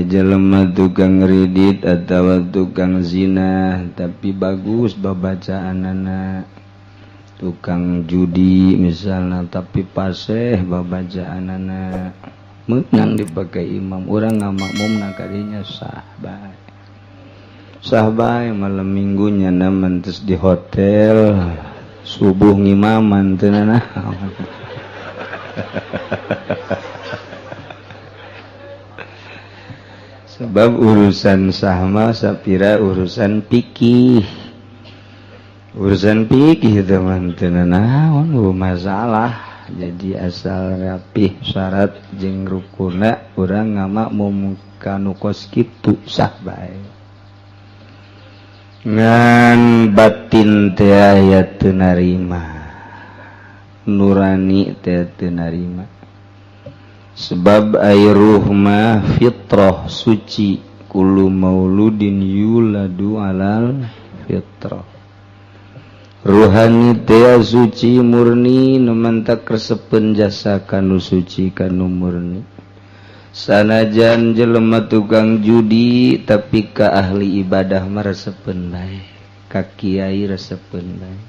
Jelema tukang ridit atau tukang zina, tapi bagus babacaanana. Tukang judi misalnya, tapi paseh babacaanana, menang dipakai imam. Urang ngamakmum kadinya sah bae, sah bae. Malam minggunya mantes di hotel, subuh ngimaman, teu nanaon. Sebab urusan sah mah sapira urusan pikih, urusan pikih, teman, teu nanaon masalah. Jadi asal rapih syarat jeung rukuna, urang ngamakmum kanu kos kitu sah bae. Ngan batin teh aya teu narima, nurani teh teu narima, sebab air ruh mah fitrah suci. Kullu mauludin yuladu alal fitrah. Ruhani teh suci murni, nu mantak resepeun jasa kanu suci, kanu murni. Sanajan jelema tukang judi, tapi ka ahli ibadah mah resepeun bae, ka kiai resepeun bae.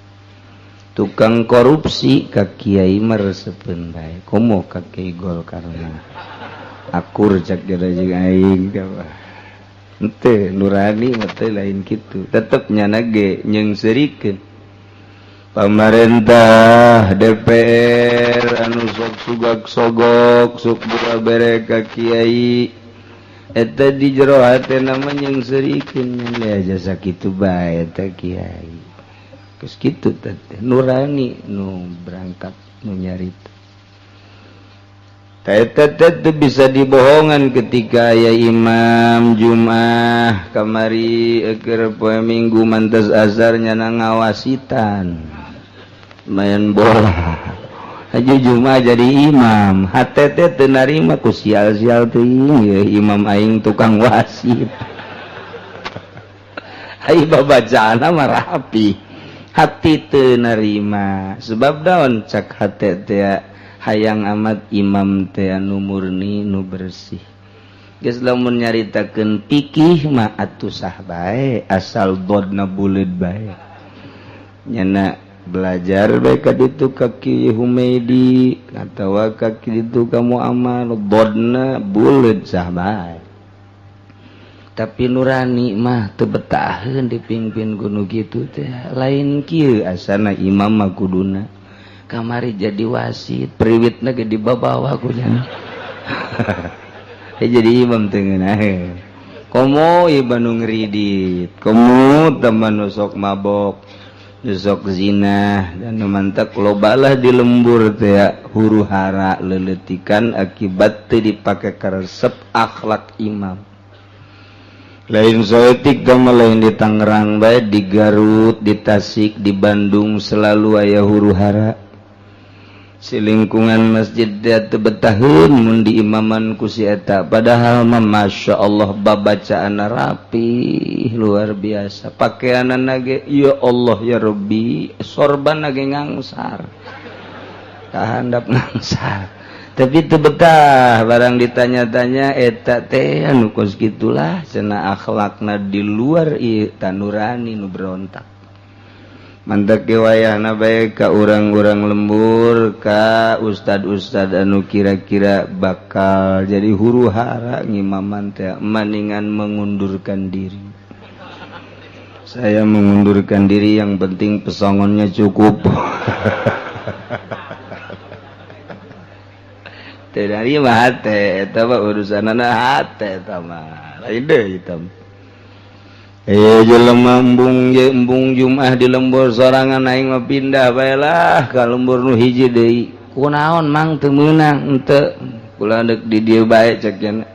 Tukang korupsi ka kiai mah resepeun bae, komo ka kiai Golkar mah akur cak jeung aing. Henteu, nurani mah teh lain kitu, tetep nyana ge nyeungseurikeun pamarentah DPR anu sok sugak sogok, sok buka bere ka kiai eta, di jero hate nama nyeungseurikeun ya jasa kitu bae eta kiai. Geus kitu teh nurani nu berangkat nu nyarita. Eta teh bisa dibohongan ketika aya imam Jumat kamari keur poe Minggu mantes azhar, nyana ngawasitan main bola. Haji Jumat jadi imam, hate teh teu narima ku sial-sial teuing ye imam aing tukang wasit. Ai babacaana mah rapi, hati teu narima. Sebab daun cak hate teh hayang amat imam teh anu murni, nu bersih. Geus, lamun nyaritakeun pikih mah atuh sah bae, asal bodna buleud bae. Nyana belajar bae ka ditu ka Ki Humaidi atawa ka ditu ka Muammar, bodna buleud, sah bae. Tapi nurani mah teu betaheun dipimpin ku nu kitu teh. Lain kieu asana imam mah kuduna, kamari jadi wasit, priwitna ge dibabawa ku nya. Jadi imam teu ngeunaheun, komo ieu nu ngridit, komo teman nu sok mabok, nu sok zina dan nu mantak lobalah di lembur teh huru hara leletikan akibat teu dipake karesep akhlak imam. Lain saeutik, lain di Tangerang bae, di Garut, di Tasik, di Bandung selalu aya huru hara. Si lingkungan masjid teu betaheun mun diimaman ku si eta, padahal mah Masya Allah babacaan rapi luar biasa, pakaianana ge ya Allah ya Rabbi, sorban ge ngangsar kahandap ngangsar, tapi teu betah. Barang ditanya-tanya, eta teh anu kos gitulah cenah, akhlakna di luar ieu tanurani nu berontak. Mantak wayahna bae ka urang-urang lembur, ka ustad-ustad anu kira-kira bakal jadi huru hara ngimaman teh maningan mengundurkan diri. Saya mengundurkan diri, yang penting pesangonnya cukup. Teu dari mah hate eta mah, urusanana hate eta mah, lain deui eta. Eh, jelema embung ye embung Jumat di lembur sorangan, aing mah pindah bae lah ka lembur nu hiji deui. Kunaon, Mang, teu meunang? Henteu, kula deuk di dieu bae cek cenah.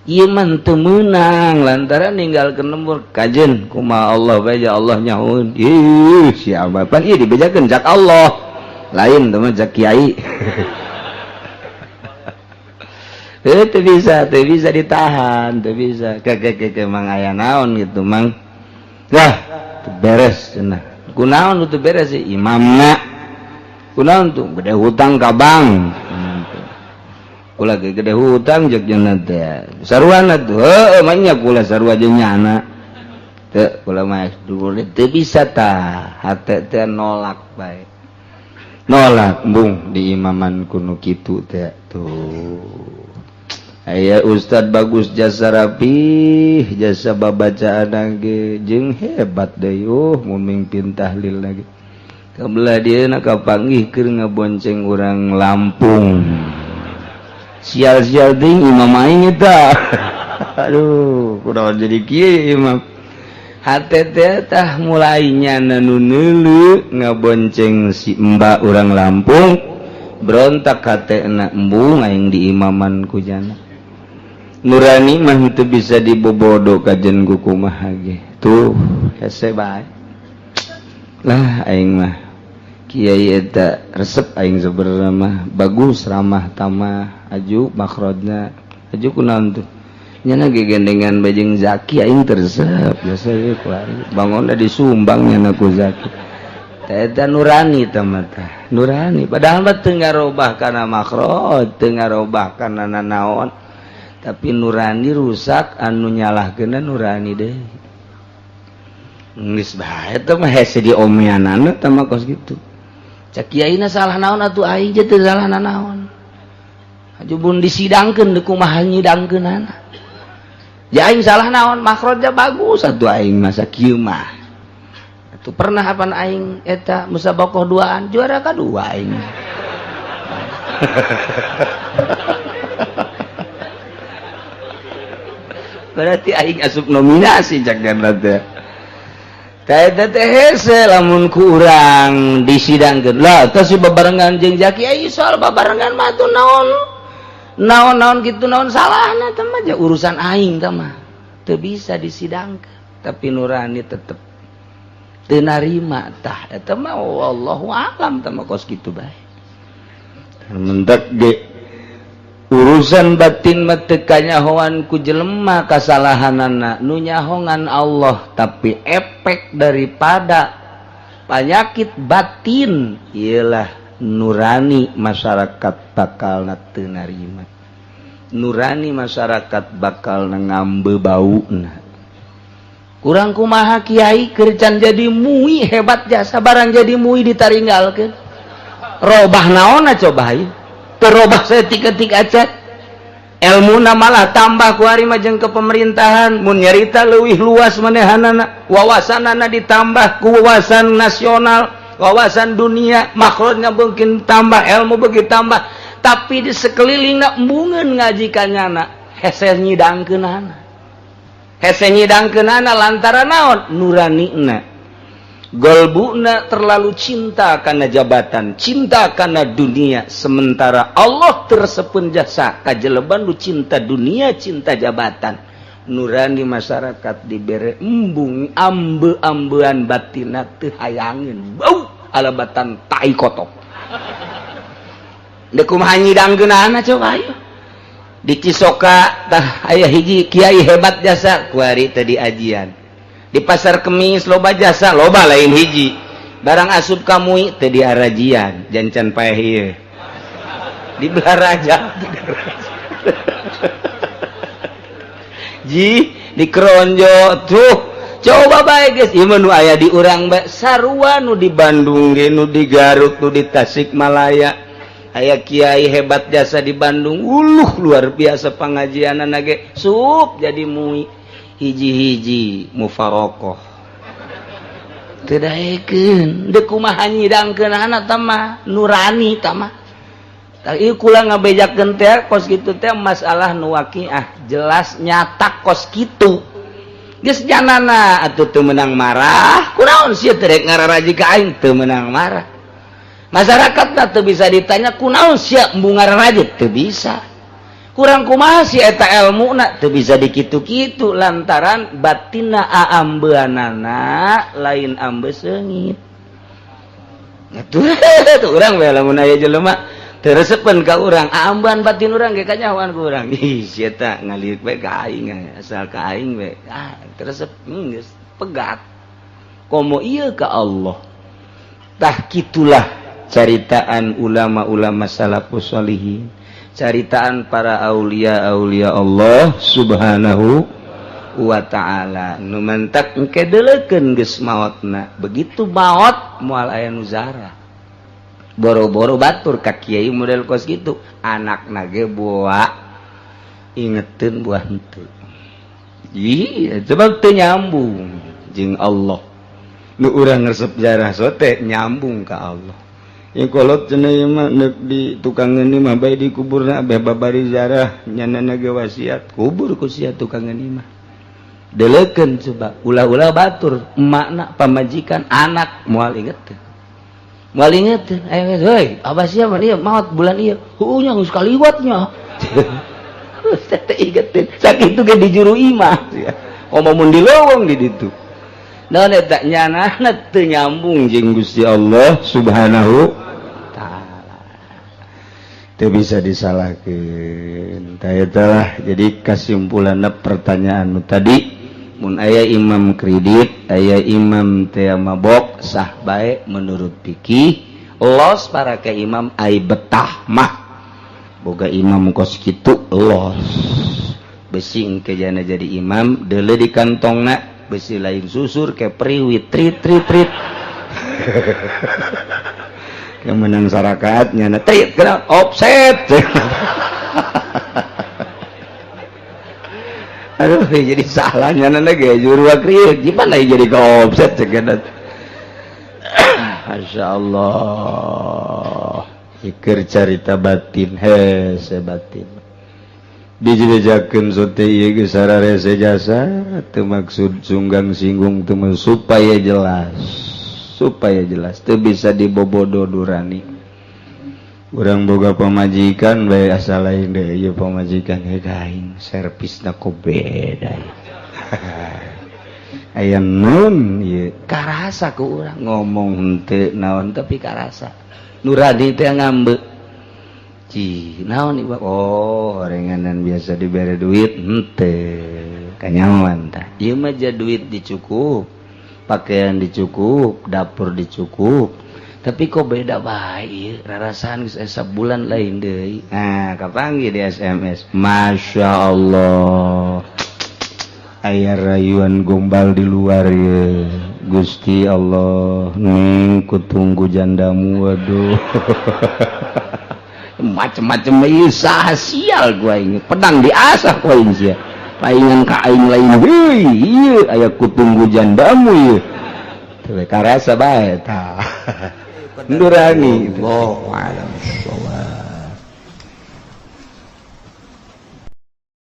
Ieu mah teu meunang lantaran ninggalkeun lembur kajen kumaha Allah bae, ya Allah nyaun. Ih, siapa pan ieu dibejakeun cak Allah. Lain teh mah cak kiai. Eh, teu bisa, teu bisa ditahan, teu bisa. Ke ke ke mang aya naon gitu, Mang. Lah, teu beres cenah. Kunaon teu beres sih imamna? Kunaon tuh gede hutang ka bank. Kula ge gede hutang jeung nyana teh. Sarua tuh, heueuh mah nya kula sarua jeung nyana. Teu kula mah teu bisa tah, hate teh nolak bae. Nolak embung di imaman kuno kitu teh tuh. Aya ustad bagus jasa rapih, jasa babacaan ge jeung hebat deui mun mimpin tahlil lagi. Kabelah dieuna kapanggih keur ngabonceng urang Lampung. Sial-sial ting imam aing eta. Aduh, kunaon jadi kieu imam. Hate teh tah mulai nyana nu neuleu ngabonceng si mbak urang Lampung, berontak hatena embung aing di imaman ku jana. Nurani mah itu bisa dibobodo kajen ku kumaha ge. Tuh, hese bae. Lah aing mah kiai eta resep aing sebenarnya mah bagus ramah tamah aju makhrajna aju kunaon tuh. Nyana ge gendengan bajeng Zaki aing teresep biasa ge kuari. Bangunna disumbang nyana ku Zaki. Teh eta nurani teh mah tah. Nurani padahal mah teu ngarobah kana makhraj, teu ngarobah kana nanaon. Tapi nurani rusak anu nyalahkeunna nurani deui. Geus bae teh mah hese diomeanana teh mah kos kitu. Cak kiaina salah naon atuh aing ge teu salah nanaon. Aju bun disidangkeun deui kumaha nyidangkeunana. Ja aing salah naon makhrajna bagus atuh aing masa kieu mah. Atuh pernah apan aing eta musabaqah duaan juara kadua aing. Berarti aing asup nominasi cak jana teh. Teh teh hese lamun ku urang disidangkeun. Lah teh si babarengan jeung Zaki ai soal babarengan mah atuh naon? Naon-naon kitu naon salahna teh mah urusan aing teh mah. Teu bisa disidangkeun. Tapi nurani tetep teu narima tah eta mah wallahu alam teh mah kos kitu bae. Mentek ge urusan batin mah teu kanyahoan ku jelema kasalahanana nu nyahongan Allah, tapi efek daripada penyakit batin ialah nurani masyarakat bakal teu narima, nurani masyarakat bakal ngambe bauna. Kurang kumaha kiai keur can jadi mui hebat jasa barang jadi mui ditaringgalkeun robah naonna coba ieu terobah setik-ketik aja ilmu malah tambah ku ari mah jeung ke pemerintahan mun nyarita leuwih luas manehanana wawasanana ditambah ku wawasan nasional wawasan dunia makhrajna mungkin tambah ilmu begitu tambah tapi di sekelilingna embungeun ngaji ka nyana hese nyidangkeunana hese nyidangkeunana lantaran naon nuranina golbuna terlalu cinta karena jabatan, cinta karena dunia, sementara Allah tersepun jasa kajeleban lu cinta dunia, cinta jabatan. Nurani masyarakat dibere embung ambe-ambean batina teu hayangeun bau alabatan tai kotok. Deuk kumaha nyidangkeunana coba ayo. Di Cisoka tah aya hiji kiai hebat jasa kuari teh diajian. Di pasar Kemis loba jasa loba lain hiji barang asup kamui teu diarajian jancan paeh ieu di Belaraja ji di Kronjo tuh coba bae geus ieu mah nu aya di urang bae sarua nu di Bandung ge nu di Garut nu di Tasikmalaya aya kiai hebat jasa di Bandung uluh luar biasa pangajianana ge sup jadi mui hiji-hiji mufarokoh teu daekeun deuk kumaha nyidangkeunana tah mah nurani tah mah. Tah ieu kula ngabejakeun teh kos kitu teh masalah nu waqiah jelas nyata kos kitu geus janana atuh teu meunang marah kunaon sia teh rek ngararaji ka aing teu meunang marah masyarakat teu bisa ditanya kunaon sia embung ngararaji teu bisa kurang kumaha si eta elmuna teu bisa dikitu-kitu lantaran batinna aambeanana lain ambe seungit. Atuh tuh urang we lamun aya jelema teu resepeun ka urang aambean batin urang ge kanyahoan ku urang. Ih si eta ngaliuk we ka aing asal ka aing we ah teu resep geus pegat komo ieu ka Allah. Tah kitulah caritaan ulama-ulama salafus sholihin. Caritaan para aulia, aulia Allah Subhanahu wa ta'ala, nu mantak engke deuleukeun geus maotna. Begitu maot, moal aya nu zarah. Boro-boro batur ka kiai model kos gitu, anakna ge buah ingetin, buah henteu. Iya, sebab teu nyambung jeung Allah. Nu urang resep jarah sote nyambung ka Allah. Yang kolot cenah ieu mah neuk di tukangeun mah bae di kuburna beh babari zarah, nyanana ge wasiat kubur ku sia tukangeun imah. Deleukeun coba, ulah-ulah batur, emakna, pamajikan, anak moal inget, moal inget. Ayo, heuy, abah sia mah ieu maot bulan ieu, heueuh nya, geus kaliwatnya teh ingetin sakitu ge di juru imah komo mun di leuweung di ditu. Naon eta? Nyanana teu nyambung jeung Gusti Allah Subhanahu taala, teu bisa disalahkeun. Tah, eta lah. Jadi kasimpulanna pertanyaan nu tadi, mun aya imam kredit, aya imam teh mabok, sah bae menurut fikih, los para ke imam. Ai betah mah boga imam kos kitu, los besi engke jana jadi imam, deuleu di kantongna besi lain susur ke priwit, trit trit trit, yang menang sarakaat nyana trit kena offset. Aduh, jadi salahnya nana ge juru kriet gimana jadi ke offset cek. Masya Allah, ikir carita batin hese batin dijejakeun sote ieu geus sararese jasa. Teu maksud sunggang singgung, teu, supaya jelas, supaya jelas, teu bisa dibobodo durani. Urang boga pamajikan bae asa lain deui ieu pamajikan. Heuh, aing servisna kok beda ya, aya nun ieu karasa ku urang ngomong henteu naon, tapi karasa nurani teh ngambek. Ci naon ieu? Oh, orenganan biasa dibere duit henteu kanyaman. Tah, ieu mah ja duit dicukup, pakaian dicukup, dapur dicukup, tapi kok beda bae ieu rarasaan. Geus asa bulan lain deui. Nah, kapanggih di SMS, Masya Allah, aya rayuan gombal di luar ya. Gusti Allah, ning ku tunggu jandamu. Waduh, macem-macem ieu. Saha sial gua ini, pedang diasah ku aing sia, paingan ka aing lain deui ieu, aya ku tunggu jandamu ieu. Teu karasa bae tah nurani. Allahu a'lam.